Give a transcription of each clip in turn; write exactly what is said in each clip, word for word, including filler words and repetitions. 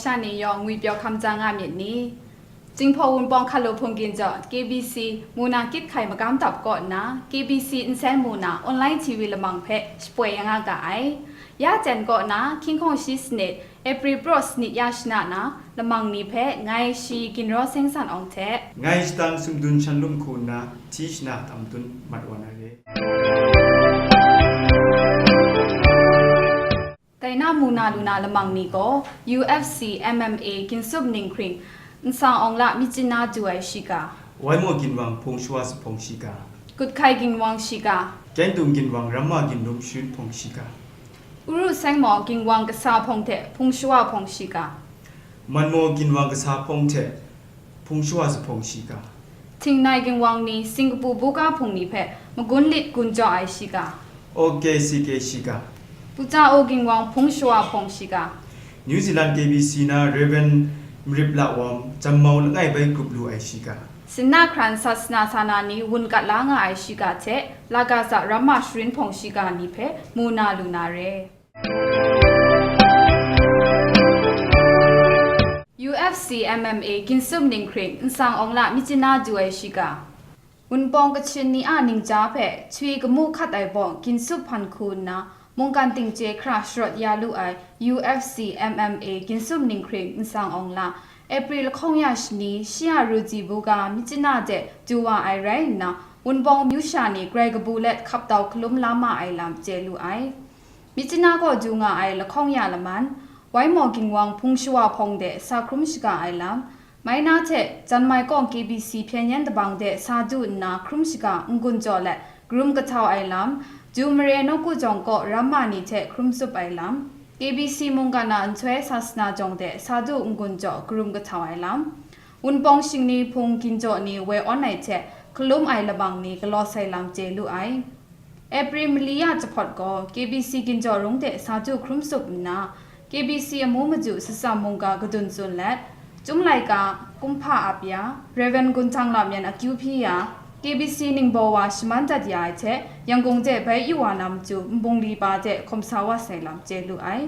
Sha ni yawng ngwi pyaw hkam ja nga myit ni? Jinghpaw Wunpawng Hkalu Hpung Ginjaw, K B C, Muna Kyit Hkai Magam Dap kaw nna, K B C nsen muna online T V lamang hpe shapoi ya nga ga ai. Ya jan kaw na, hkying hkawng shi sanit, April praw sanit ya shana na, lamang ni hpe ngai Shi Ginraw Seng San Awng hte, ngai Shadang Sumdun Shanlum hku nna hti shana tam dun mat wa na re. Dai na mu na lu na lamang ni gaw U F C M M A Ginsup Ninghkring Nsang Awng La Myitkyina du ai shiga, Waimo Ginwang Hpung Shawa Zuphpawng shiga, Kut Hkai Ginwang shiga, Kyaingtung Ginwang Ramma Ginlum Sharin Hpawng shiga, Uru Sengmaw Ginwang Kasa Hpawng hte Hpung Shawa Hpawng shiga, Manmaw Ginwang Kasa Hpawng hte Hpung Shawa Zuphpawng shiga, Htingnai Ginwang ni Singkapu Buga Hpung ni hpe magun lit gun jaw ai shiga, O K C K shiga, Puca O Ginwang Hpung Shawa Hpawng shiga, New Zealand K B C na Rev. Marip Lawm Jammau langai bai grup lu ai shiga, Sinna hkran sasana sana ni wun kat la nga ai shiga hte Lagaza Ramma Sharin Hpawng shiga ni hpe mu na lu na re. U F C M M A Ginsup Ninghkring Nsang Awng La Myitkyina du ai shiga, Wunpawng Kachin ni a ningja hpe htwi kamu hkat ai baw Ginsup hpan hku nna, mungkan tingchye hkra sharawt ya lu ai U F C M M A Ginsup Ninghkring Nsang Awng La, April lahkawng ya shani, shi a Ruji Buga Myitkyina de du wa ai rai nna, Wunpawng amyu sha ni grai kabu let hkap dau hkalum la ma ai lam chye lu ai. Myitkyina kaw du nga ai lahkawng ya laman, Waimo Ginwang Hpung Shawa Hpawng de sa hkrum shaga ai lam, Maina hte Janmai Kawng K B C hpyen yen dabang de sa du nna hkrum shaga n-gun jaw let karum kahtau ai lam, Ju Mare Nawku Jawng kaw ramma ni hte hkrum tsup ai lam, K B C mungkan a nhtoi sasana jawng de sa du n-gun jaw karum kahtau ai lam, Wunpawng Shingni Hpung Ginjaw ni woi awn ai hte hkalum ai lamang ni galaw sai lam chye lu ai. April mali ya jahpawt gaw K B C Ginjaw Rung de sa du hkrum tsup nna, K B C amu maju Satsam mungga kadun tsun let, Chyum Laika, Kumhpa ap ya, Rev. Gun Htang Lam Yan akyu hpyi ya, K B C ningbaw wa shaman dat ya ai hte Yangon de bai yu wa na matu nbungli pa de hkawm sa wa sai lam chye lu ai.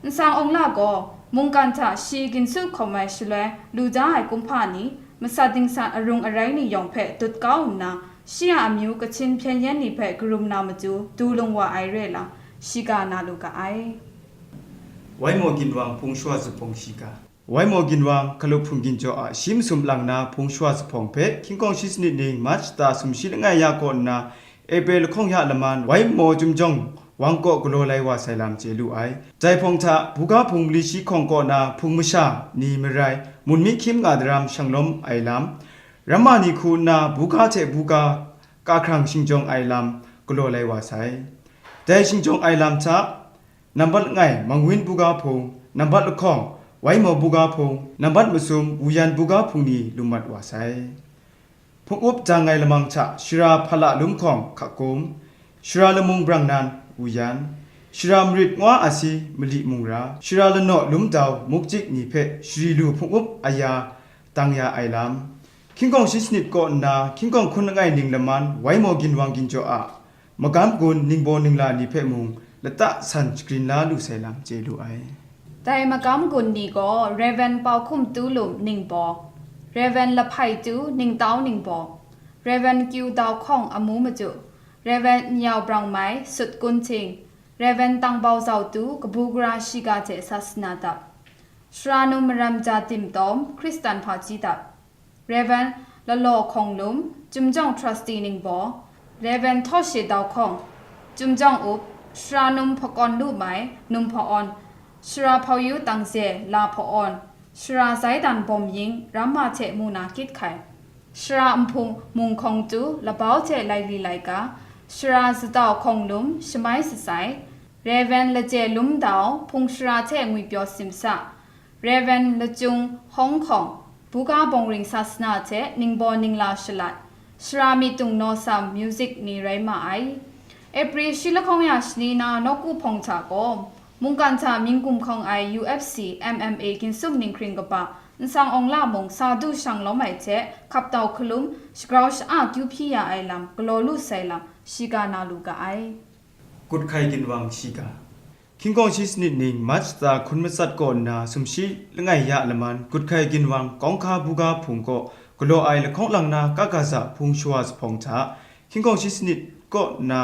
Nsang Awng La gaw mungkan hta shi Ginsup hkawm ai shaloi lu da ai kumhpa ni, masat dingsat arung arai ni yawng hpe dut kau nna, shi a amyu Kachin hpyen yen ni hpe karum na matu du lung wa ai re lam, shiga na lu ga ai. Waimo Ginwang Hpung Shawa Zuphpawng shiga, Waimo Ginwang Hkalu Hpung Ginjaw a shi masum lang na Hpung Shawa Zuphpawng hpe hkying hkawng shi sanit ning March shata sumshi langai ya kaw nna, April lahkawng ya laman Waimo Chyum Jawng Wang kaw galaw lai wa sai lam chye lu ai. Jai hpawng hta, Buga Hpung mali shi hkawng kaw na Hpung masha ni marai, mun mi hkyim nga daram shang lawm ai lam, ramma ni hku nna buga hte buga kahkrang shingjawng ai lam galaw lai wa sai. Dai shingjawng ai lam hta, nambat langai Mangwin Buga Hpung, nambat lahkawng Waimo Buga Hpung, nambat masum Wuyan Buga Hpung ni lu mat wa sai. Hpung up jang ai lamang hta Shara Hpala Lum Hkawng Hkakum, Shara Lamung Brangnan Wuyan, Shara Marit Ngwa Asi Mali Mungra, Shara Lanaw Lum Dau Mukjik ni hpe shari lu hpung up aya tang ya ai lam, hkying hkawng shi sanit kaw nna hkying hkawng hkun langai ning laman Waimo Ginwang Ginjaw a magam gun ningbaw ningla ni hpe mung lata san shagrin la lu sai lam chye lu ai. Dai magam gun ni gaw Rev. Pau Hkum Tu Lum ningbaw, Rev. Lahpai Tu Ningtau ningbaw, Rev. Kyu Dau Hkawng amu maju, Rev. Nyau Brang Mai Sut Kunhting, Rev. Tangbau Zau Tu Kabu Gara shiga hte sasana dap, Shara Num Maram Ja Tim Tawm Hkristan Hpaji dap, Rev. Lalaw Hkawng Lum, Chyum Jawng Trustee ningbaw, Rev. Htaw She Dau Hkawng, Chyum Jawng Up, Shara Num Hpakawn Lu Mai, Num Hpa-awn, Shara Hpau Yu Tang Ze, La Hpa-awn, Shara Zai Dan Bawm Ying, Ramma hte Muna Kyit Hkai, Shara Nphung Mung Hkawng Tu, Labau hte Laili Laika, Shara Zadau Hkawng Lum, Shamai Satsai, Rev. Laje Lum Dau, Hpung Shara hte Ngwipyaw Simsa, Rev. Lachyung Hawng Hkawng, Buga Bawngring Sasana hte ningbaw ningla shalat, Shara Myit Tung Naw Sam music ni rai ma ai. April shi lahkawng ya shani na nawku hpawng hta gaw, mungkan hta mying gumhkawng ai U F C M M A Ginsup Ninghkring kaba Nsang Awng La mung sa du shang lawm ai hte hkap dau hkalum, shagrau sha-a kyu hpyi ya ai lam galaw lu sai lam, shiga na lu ga ai. Kut Hkai Ginwang shiga, Hkying gawng shi sanit ning March lata hkun matsat kaw nna sumshi langai ya laman Gut Hkai Ginwang Kawng Hka Buga Hpung kaw galaw ai lahkawng lang na Kakaza Hpung Shawa Zuphpawng hta, hkying gawng shi sanit kaw nna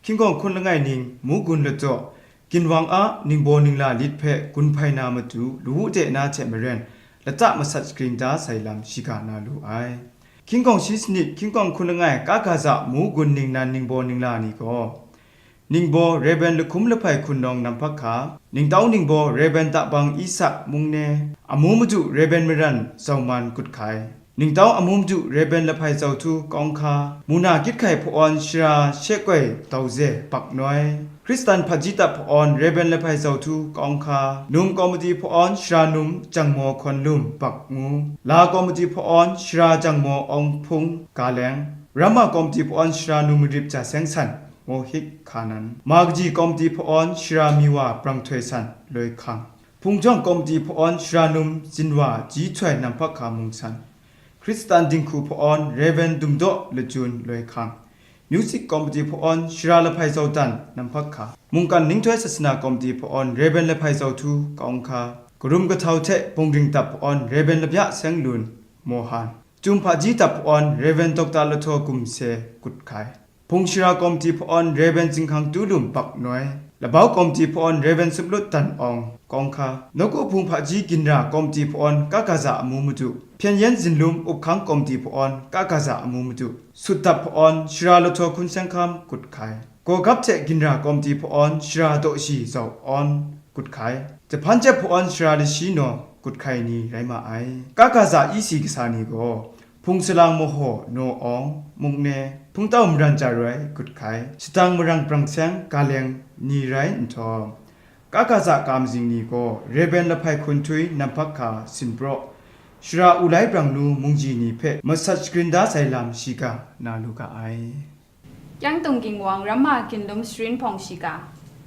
hkying gawng hkun langai ning Mugun Ladaw, Ginwang a ningbaw ningla lit hpe gun hpai na matu lawu de na hte maren, lata masat shagrin da sai lam shiga na lu ai. Hkying gawng shi sanit hkying gawng hkun langai Kakaza Mugun ningnan ningbaw ningla ni gaw, ningbaw Rev. Lahkum Lahpai Hkun Nawng Namhpak Hka, ningtau ningbaw Rev. Dabang Isak Mungne, amu madu Rev. Maran Zauman Gut Hkai, ningtau amu madu Rev. Lahpai Zauhtu Kawng Hka, muna Gyit Hkai Hpa-awn Shara Shekoi Dauze Bak Noi, Hkristan Hpaji Dap Hpa-awn Rev. Lahpai Zauhtu Kawng Hka, num kawmiti hpa-awn Shara Num Jangmaw Hkawn Lum Bak Ngu, la kawmiti hpa-awn Shara Jangmaw Awng Hpung Ga Leng, ramma kawmiti hpa-awn Shara Num Marip Ja Seng San Mohik Hka Nan, ma kaji kawmiti hpa-awn Shara Miwa Brang Htoi San Loi Hkang, hpung jawng kawmiti hpa-awn Shara Num Zinwa Ji Htoi Namhpak Hka Mung San, Hkristan dinghku hpa-awn Rev. Dumdaw Lajun Loi Hkang, music kawmiti hpa-awn Shara Lahpai Zaudan Namhpak Hka, mungkan ninghtoi sasana kawmiti hpa-awn Rev. Lahpai Zauhtu Kawng Hka, karum kahtau hte bungring dap hpa-awn Rev. Labya Seng Lun Mohan, Chyum Hpaji Dap hpa-awn Rev. Doctor Lahtaw Gumse Gut Hkai, hpung shara kawmiti hpa-awn Rev. Zinghkang Tu Lum Bak Noi, labau kawmiti hpa-awn Rev. Sumlut Dan Awng Kawng Hka, nawku hpung hpaji ginra kawmiti hpa-awn Kakaza Amu Madu, hpyen yen zinlum up hkang kawmiti hpa-awn Kakaza Amu Madu, sut dap hpa-awn Shara Lahtaw Hkun Seng Hkam Gut Hkai, gawgap hte ginra kawmiti hpa-awn Shara Dawshi Zau Awn Gut Hkai, jahpan jep hpa-awn Shara Lashi Naw Gut Hkai ni rai ma ai. Kakaza E C kasa ni gaw, Hpung Salang Mahaw Naw Awng Mukne, Hpungtau Maran Jaroi Gut Hkai, Shadang Marang Brang Seng Ga Leng ni rai nhtawm, Kakaza ka mazing ni gaw Rev. Lahpai Hkun Htui Namhpak Hka Sinpraw, Shara Ulai Brang Nu Mungji ni hpe masat shagrin da sai lam shiga na lu ga ai. Kyangtung Ginwang Ramma Ginlum Sharin Hpawng Shiga.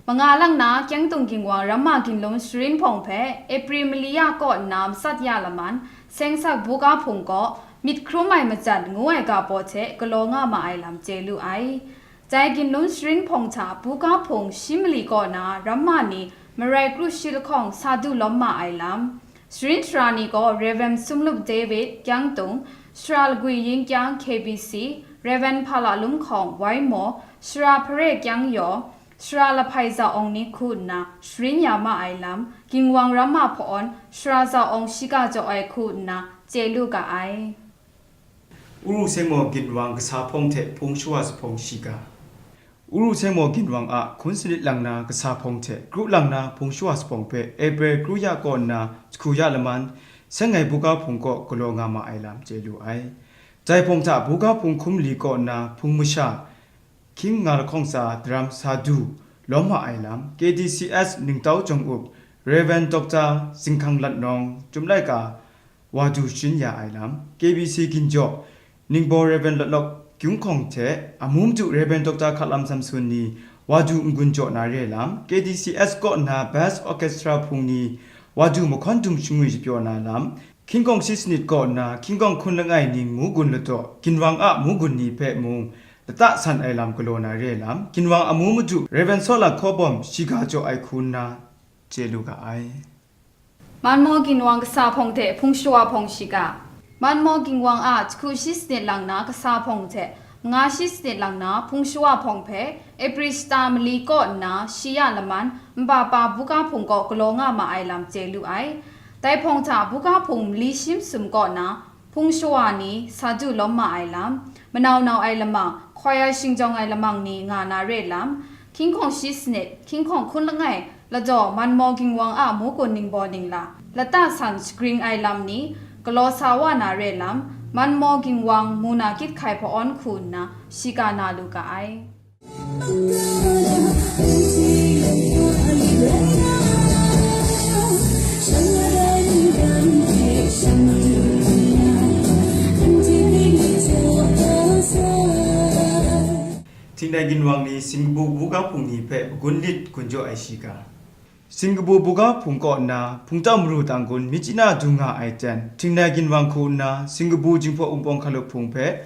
Manga lang na Kyangtung Ginwang Ramma Ginlum Sharin Hpawng hpe April mali ya kaw nna matsat ya laman, Sengsak Buga Hpung kaw myit hkrum ai majan ngu ai ga baw hte galaw nga ma ai lam chye lu ai. Dai Ginlum Sharin Hpawng hta Buga Hpung shi mali kaw na ramma ni marai kru shi lahkawng sa du lawm ma ai lam, Sharin Shara ni gaw Rev. Sumlup David, Kyangtung, Shara Lagwi Yin Kyang K B C, Rev. Hpa La Lum Hkawng, Waimaw, Shara Hpare Kyang Yaw, Shara Lahpai Za Awng ni hku nna sharin ya ma ai lam, Ginwang Ramma hpa-awn Shara Za Awng shiga jaw ai hku nna chye lu ga ai. Uru Sengmaw Ginwang kasa hpawng hte hpung shawa zuphpawng shiga. Uru Sengmaw Ginwang a hkun sanit lang na kasa hpawng hte kru lang na hpung shawa zuphpawng hpe April kru ya kaw nna jahku ya laman, Seng ai Buga Hpung kaw galaw nga ma ai lam chye lu ai. Dai hpawng hta Buga Hpung hkum li kaw nna hpung masha, hkying nga lahkawng tsa daram sa du lawm ma ai lam, K D C S ningtau jawng up, Rev. Doctor Zinghkang Lat Nawng, Chyum Laika, wa du sharin ya ai lam, K B C ginjaw, ningbaw Rev. Lawt Lawk Gyung Hkawng hte amu madu Rev. Doctor Hkalam Samson ni wa du n-gun jaw na re lam, K D C S kaw nna Best Orchestra hpung ni wa du mahkawn dum shangwi shapyaw na lam, hkying gawng shi sanit kaw nna hkying gawng hkun langai ning Mugun Ladaw, Ginwang a Mugun ni hpe mung lata san ai lam galaw na re lam, Ginwang amu madu Rev. Sawla Hkaw Bawm shiga jaw ai hku nna chye lu ga ai. Manmaw Ginwang kasa hpawng hte hpung shawa hpawng shiga. Manmaw Ginwang a jahku shi sanit lang na kasa hpawng hte manga shi sanit lang na hpung shawa hpawng hpe April shata mali kaw nna shi ya laman, nba pa Buga Hpung kaw galaw nga ma ai lam chye lu ai. Dai hpawng hta Buga Hpung mali shi masum kaw na hpung shawa ni sa du lawm ma ai lam, manau nau ai lamang, hkawya shingjawng ai lamang ni nga na re lam, hkying hkawng shi sanit, hkying hkawng hkun langai, Ladaw Manmaw Ginwang a Mugun ningbaw ningla, lata san shagring ai lam ni, galaw sa wa na re lam, Manmaw Ginwang muna gyit hkai hpa-awn hku nna, shiga na lu ga ai. Htingnai Ginwang ni Singkabu Buga Hpung ni hpe magun lit gun jaw ai shiga. Singkabu Buga Hpung kaw nna, Hpungtau Maru Tanggun Myitkyina dung nga ai ten, Htingnai Ginwang hku nna, Singkabu Jinghpaw Wunpawng Hkalup Hpung hpe,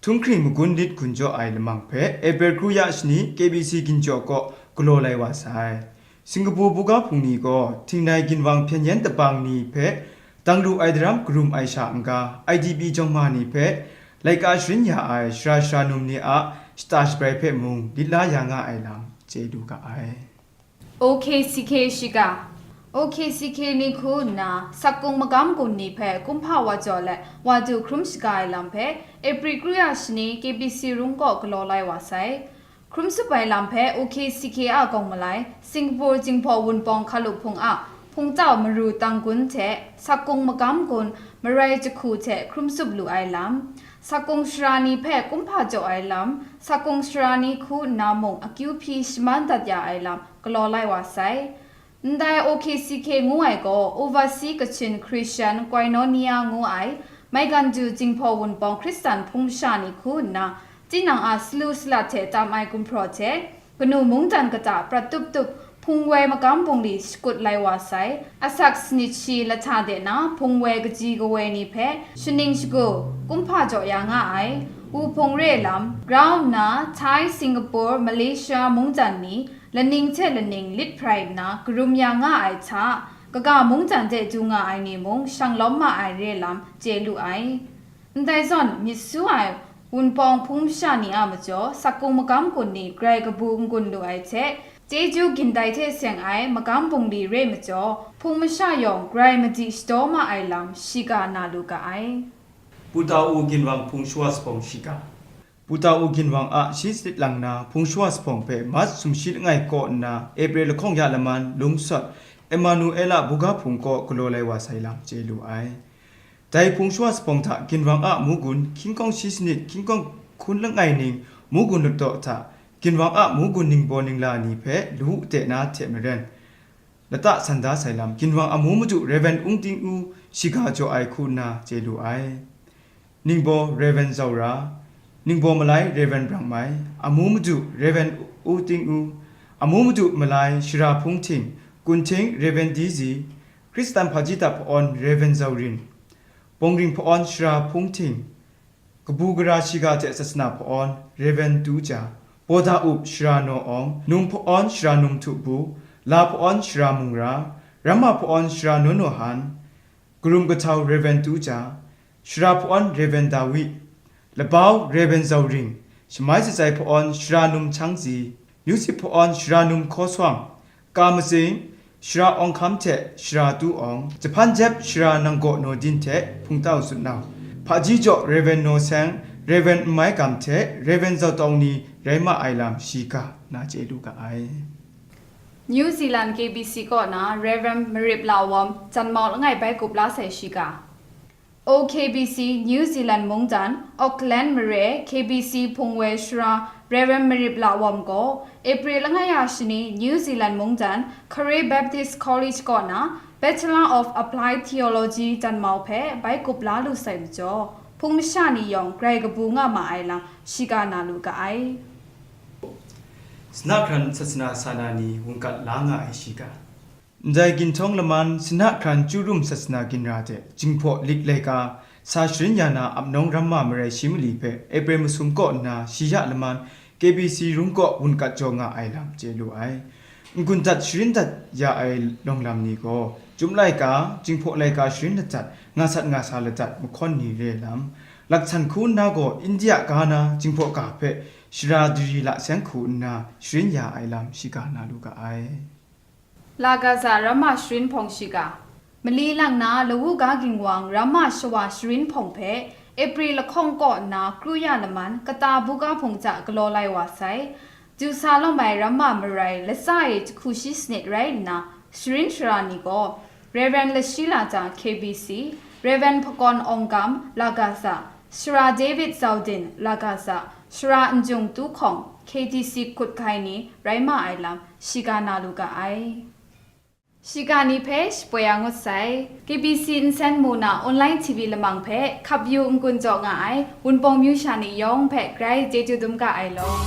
htunghkring magun lit gun jaw ai lamang hpe, April kru ya shani K B C ginjaw kaw galaw lai wa sai. Singapore buga hpung ni gaw htingnai ginwang hpyen yen dabang ni hpe dang lu ai daram karum ai sha n-ga, I D P jawng ma ni hpe laika sharin ya ai sara sara num ni a shata shabrai hpe mung lit la ya nga ai lam chye lu ga ai. O K C K shiga. O K C K ni hku nna sakung magam gun ni hpe kumhpa wa jaw let wa du hkrum shaga ai lam hpe April kru ya shani K B C rung kaw galaw lai wa sai. Hkrum tsup ai lam hpe O K C K a kawng malai, Singapore Jinghpaw Wunpawng Hkalup Hpung a Hpungtau Maru Tanggun hte Sakung Magam Gun Marai Jahku hte hkrum tsup lu ai lam, Sakung Sara ni hpe kumhpa jaw ai lam, Sakung Sara ni hku nna mung akyu hpyi shaman dat ya ai lam galaw lai wa sai. Ndai O K C K ngu ai gaw Overseas Kachin Christian Koinonia ngu ai, Maiganju Jinghpaw Wunpawng Hkristan hpung masha ni hku nna, tinang a salu salat hte tam ai gumhpraw hte, kanu mungdan kata prat tup tup, hpung woi magam bungli shakut lai wa sai, asak sanit shi lahta de na hpung woi kaji kawoi ni hpe shaning shagu kumhpa jaw ya nga ai, wuhpung re lam, grau nna Thai, Singapore, Malaysia mungdan ni, laning hte laning lit hprai nna karum ya nga ai hta, kaga mungdan de du nga ai ni mung shang lawm ma ai re lam chye lu ai. Ndai zawn, myit su ai Wunpawng hpung masha ni a majaw, sakung magam gun ni grai kabu n-gun lu ai hte, chyeju gindai hte seng ai magam bungli re majaw, hpung masha yawng grai madi shadaw ma ai lam shiga na lu ga ai. Putau ginwang hpung shawa sabawng shiga. Putau ginwang a shi sanit lang na hpung shawa sabawng hpe March sumshi langai kaw nna April lahkawng ya laman lungsawt Emmanuela buga hpung kaw galaw lai wa sai lam chye lu ai. Dai hpung shawa sabawng hta ginwang a mugun hkying kawng shi sanit hkying kawng hkun langai ning mugun lutdaw hta ginwang a mugun ningbaw ningla ni hpe lawu de na hte maren, lata san da sai lam, ginwang amu madu Rev. Ung Ting U shiga jaw ai hku nna chye lu ai. Ningbaw Rev. Zaura, ningbaw malai Rev. Brang Mai, amu madu Rev. U Ting U, amu madu malai Shara Hpung Hting, gun hting Rev. Di Zi, Hkristan hpaji dap hpa-awn Rev. Zaurin, bawngring hpa-awn Shara Hpung Hting, kabu gara shiga hte sasana hpa-awn Rev. Tu Ja, bawda up Shara Naw Awng, num hpa-awn Shara Num Htu Bu, la hpa-awn Shara Mung Ra, ramma hpa-awn Shara Naw Naw Han, karum kahtau Rev. Tu Ja, shara hpa-awn Rev. Dawi, labau Rev. Zauring, shamai shatsai hpa-awn Shara Num Chang Zi, music hpa-awn Shara Num Hkaw Swang, ka matsing, Shara Awng Hkam hte Shara Tu Awng, jahpan jep Shara Nang Gaw Naw Din hte Hpungtau Sut Nau, hpaji jaw Rev. Naw Seng, Rev. N Mai Gam hte Rev. Zau Tawng ni rai ma ai lam shiga na chye lu ga ai. New Zealand K B C kaw na Rev. Marip La Wam, Janmau langai bai kup la sai shiga. O K B C New Zealand mungdan, Auckland mare K B C hpung woi shara Rev. Marip La Wam gaw, April langai ya shani New Zealand mungdan, Korea Baptist College kaw na Bachelor of Applied Theology janmau hpe bai kup la lu sai majaw, hpung masha ni yawng grai kabu nga ma ai lam shiga na lu ga ai. Sanahkran sasana sa na ni wungkat la nga ai shiga. Ndai ginhtawng laman, sanahkran Churum sasana ginra hte Jinghpaw lik laika sa sharin ya na Apnawng Ramma Marai Shi Mali hpe April masum kaw nna shi ya laman K B C rung kaw wunkat jaw nga ai lam chye lu ai. N-gun dat sharin dat ya ai lawng lam ni gaw, Chyum laika, Jinghpaw laika sharin ladat, nga sat nga sa ladat mahkawn ni re lam, laksan hku nna gaw India ga na Jinghpaw ga hpe shara dari la seng hku nna sharin ya ai lam shiga na lu ga ai. Lagaza Ramma Sharin Hpawng shiga. Mali lang na Lawu ga ginwang Ramma Shawa Sharin Hpawng hpe April lahkawng kaw nna kru ya laman kata buga hpung hta galaw lai wa sai. Du sa lawm ai Ramma Marai latsa e jahku shi sanit rai nna, sharin shara ni gaw, Rev. Lashila Ja K B C, Rev. Hpakawn Awng Gam Lagaza, Shara David Zaudin Lagaza, Shara Njung Tu Hkawng K T C kut hkai ni rai ma ai lam shiga na lu ga ai. Shiga ni hpe shapoi ya ngut sai. K B C nsen mu na online T V lamang hpe hkap yu n-gun jaw nga ai Wunpawng myu sha ni yawng hpe grai chyeju dum ga ai law.